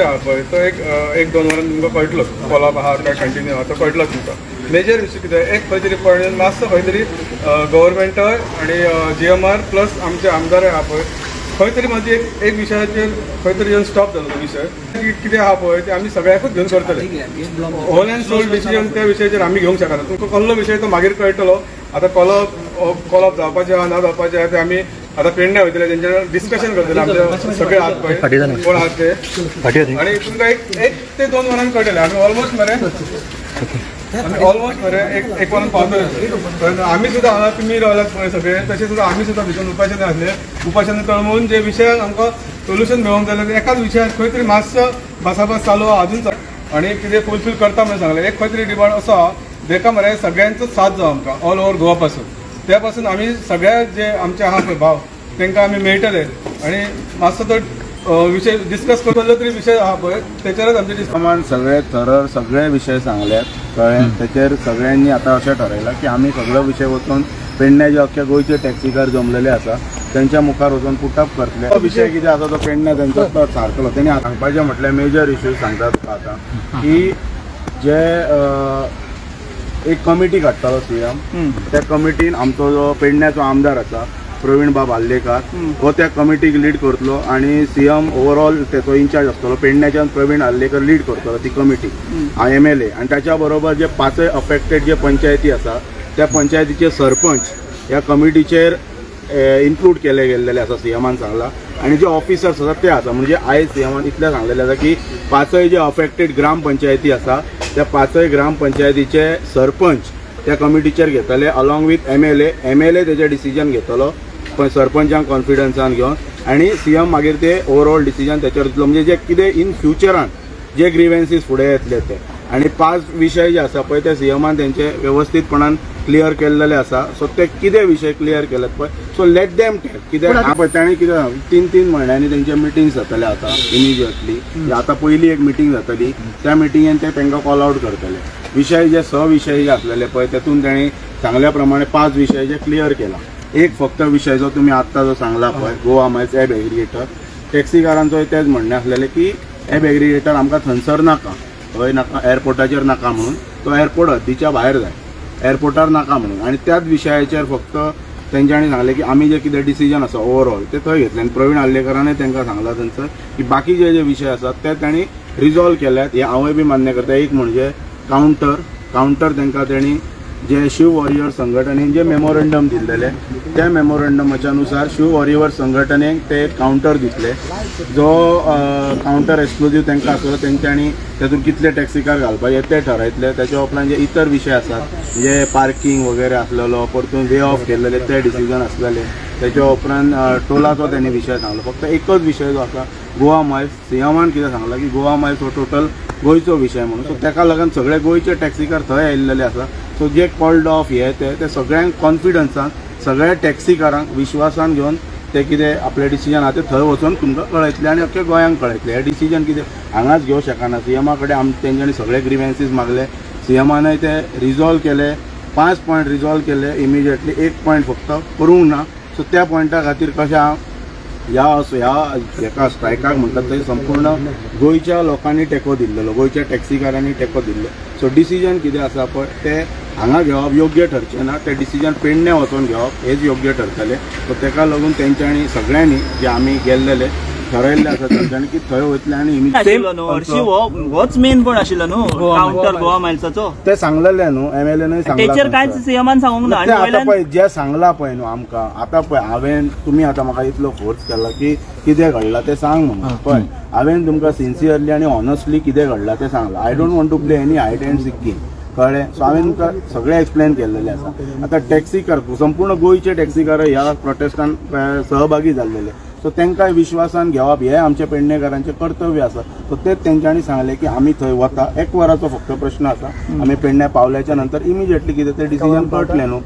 आहा पळय तो एक एक दोन वरां तुमकां कळटलो, कॉलअप आहा काय कंटिन्यू आहा तो कळटलो तुमकां. मेजर इश्यू कितें, एक खंय तरी पॉयंट मातसो खंय तरी गव्हर्मेंटय आनी GMR plus आमचे आमदारय आहा पळय खंय तरी मदीं एक एक विशयाचेर खंय तरी येवन स्टॉप जालो तो विशय. कितें आहा पळय ते आमी सगळ्याकूच घेवन करतले. होल अँड सोल डिसिजन त्या विशयाचेर आमी घेवंक शकना. तुमकां कसलो विशय तो मागीर कळटलो. आतां कॉलअप जावपाचें आहा ना जावपाचें आहा ते आमी आतां पेडण्या वयतले, तेंच्या डिस्कशन करतले आमचे सगळे आहात पळय कोण आहात ते, आनी तुमकां एक एक ते 2 वरांक कळटलें. आमी ऑलमोस्ट मरे एक एक वरान पावतले. आमी सुद्दां हांगा तुमी रावल्यात पळय सगळे, तशें सुद्दां आमी सुद्दां भितर उपाशन आसले. उपाशन तळमळून जे विशयाक आमकां सोल्युशन मेळोंक जाय जाल्यार एकाच विशयाक खंय तरी मातसो भासाभास चालू आहा अजून आनी कितें फुलफील करता म्हणून सांगलें. एक खंय तरी डिमांड असो आहा जेका मरे सगळ्यांचो साथ जावं आमकां ऑल ओवर गोवा पासून. त्या पासून आमी सगळे जे आमचे आहा पळय भाव तांकां आमी मेळटले आनी मातसो तो विशय डिस्कस करतलो तरी विशय आहा पळय तेचेरच आमचे प्रमाण सगळे थरर सगळे विशय सांगल्यात कळ्ळें. तेचेर सगळ्यांनी आतां अशें ठरयलां की आमी सगळे विशय वचून पेडण्या जे अख्ख्या गोंयचे टॅक्सीकार जमलेले आसा तेंच्या मुखार वचून पुटअप करतले. तो विशय कितें आसा तो पेडण्या तेंचो तो सारकलो. तेणी सांगपाचें म्हटल्यार मेजर इश्यू सांगता तुका आतां की जे एक कमिटी काडटालो CM, त्या कमिटीन आमचो जो पेडण्याचो आमदार आसा प्रवीण बाब आर्लेकार हो त्या कमिटीक लीड करतलो आनी CM overall तेचो इन्चार्ज आसतलो. पेडण्याच्यान प्रवीण आर्लेकर लीड करतलो ती कमिटी MLA, आनी ताच्या बरोबर जे 5 अफेक्टेड जे पंचायती आसा त्या पंचायतीचे सरपंच ह्या कमिटीचेर इन्क्लूड केले गेल्लेले आसा CMान सांगला. आनी जे ऑफिसर्स आसा ते आसा, म्हणजे आयज CMान इतलें सांगलेलें आसा की 5 जे अफेक्टेड ग्रामपंचायती आसा त्या 5 ग्रामपंचायतीचे सरपंच त्या कमिटीचेर घेतले अलॉंग विथ MLA. MLA तेजें डिसिजन घेतलो पण सरपंचांक कॉन्फिडन्सान घेवन आनी CM मागीर ते ओवरऑल डिसिजन तेचेर दितलो, म्हणजे जे कितें इन फ्युचरान जे ग्रिवेन्सीस फुडें येतले ते. आनी 5 विशय जे आसा पळय ते CMान तेंचे वेवस्थीतपणान क्लियर केल्लेले आसा. सो ते कितें विशय क्लियर केल्यात पळय, सो let them tell कित्याक पळय ताणें कितें 3-3 म्हयन्यांनी तेंचे मिटींग्स जातले आतां इमिजिएटली. आतां पयली एक मिटींग जातली, त्या मिटिंगेन ते तांकां कॉल आउट करतले. विशय जे 6 विशय जे आसलेले पळय तेतून ताणें सांगल्या प्रमाणे 5 विशय जे क्लियर केला. एक फक्त विशय जो तुमी आत्तां जो सांगला पळय गोवा मायल्स एब एग्रिगेटर, टॅक्सीकारांचोय तेच म्हणणें आसलेलें की एब एग्रिगेटर आमकां थंयसर नाका, हय नाका, एअरपोर्टाचेर नाका म्हणून, तो एअरपोर्ट हद्दीच्या भायर जाय, एअरपोर्टार नाका म्हणून. आनी त्याच विशयाचेर फक्त तेंच्यांनी सांगलें की आमी जे कितें डिसिजन आसा ओवरऑल ते थंय घेतले. आनी प्रवीण आर्लेकरानय तांकां सांगलां थंयसर की बाकीचे जे विशय आसात ते तांणी रिजॉल्व केल्यात, हें हांवूय बी मान्य करता. एक म्हणजे कावंटर तांकां तेणी जे शिव वॉरियर संघटनेन जे मेमोरंडम दिल्लेले त्या मेमोरंडमाच्या नुसार शिव वॉरियर संघटनेक ते कावंटर दितले, जो कावंटर एक्सक्लुजीव तांकां आसलो तेंच्यांनी तेतून कितले टॅक्सीकार घालपाचे ते ठरयतले. तेच्या उपरांत जे इतर विशय आसात म्हणजे पार्किंग वगैरे आसलेलो, परतून वे ऑफ केल्लेले ते डिसिजन आसलेले, तेच्या उपरांत टोलाचो तेणी विशय सांगलो. फक्त एकच विशय जो आसा गोवा मायल्स, CMान कितें सांगलां की गोवा मायल्स हो टोटल गोंयचो विशय म्हणून, सो तेका लागून सगळे गोंयचे टॅक्सीकार थंय आयिल्ले आसा. सो जे कॉल्ड ऑफ हे ते सगळ्यांक कॉन्फिडन्सान सगळ्या टॅक्सीकारांक विश्वासान घेवन ते कितें आपलें डिसिजन आहा ते थंय वचून तुमकां कळयतले आनी अख्ख्या गोंयांक कळयतले. हे डिसिजन कितें हांगाच घेवंक शकना. CMा कडेन तेंच्यांनी सगळे ग्रिवेन्सीस मागले, CMानय ते रिजॉल्व केले, 5 पॉयंट रिजॉल्व केले इमिजिएटली, 1 पॉयंट फक्त करूंक ना. सो त्या पॉयंटा खातीर कशें हांव ह्या हेका स्ट्रायकाक म्हणटात थंय संपूर्ण गोंयच्या लोकांनी टेको दिल्लो, गोंयच्या टॅक्सीकारांनी टेको दिल्लो. सो डिसिजन कितें आसा पळय ते हांगा घेवप योग्य ठरचें ना, ते डिसिजन पेडण्या वचून घेवप हेच योग्य ठरतलें. सो तेका लागून तेंच्यांनी सगळ्यांनी जे आमी गेल्लेले ठरयल्लें आसा तेंच्यांनी की थंय वयतले आनी होच मेन पॉयंट आशिल्लो न्हू कावंटर गोवा मायल्साचो, ते सांगलेले न्हू MLA सांगला तेचेर कांयच CMान सांगूंक ना. आतां पळय जे सांगला पळय न्हू आमकां आतां पळय हांवें तुमी आतां म्हाका इतलो फोर्स केला की कितें घडलां तें सांग म्हणून, पळय हांवें तुमकां सिन्सियरली आनी ऑनेस्टली कितें घडलां तें सांगलां. I don't want to play any hide and seek game, कळ्ळें. सो हांवें तुमकां सगळें एक्सप्लेन केल्लेलें आसा. आतां टॅक्सीकार संपूर्ण गोंयचे टॅक्सीकार ह्या प्रोटेस्टान सहभागी जाल्लेले, सो तांकां विश्वासान घेवप हें आमच्या पेडणेकारांचें कर्तव्य आसा. सो तेच तेंच्यांनी सांगलें की आमी थंय वता, 1 वराचो फक्त प्रश्न आसा, आमी पेडण्या पावल्याच्या नंतर इमिजिएटली कितें तें डिसिजन कळटलें न्हू.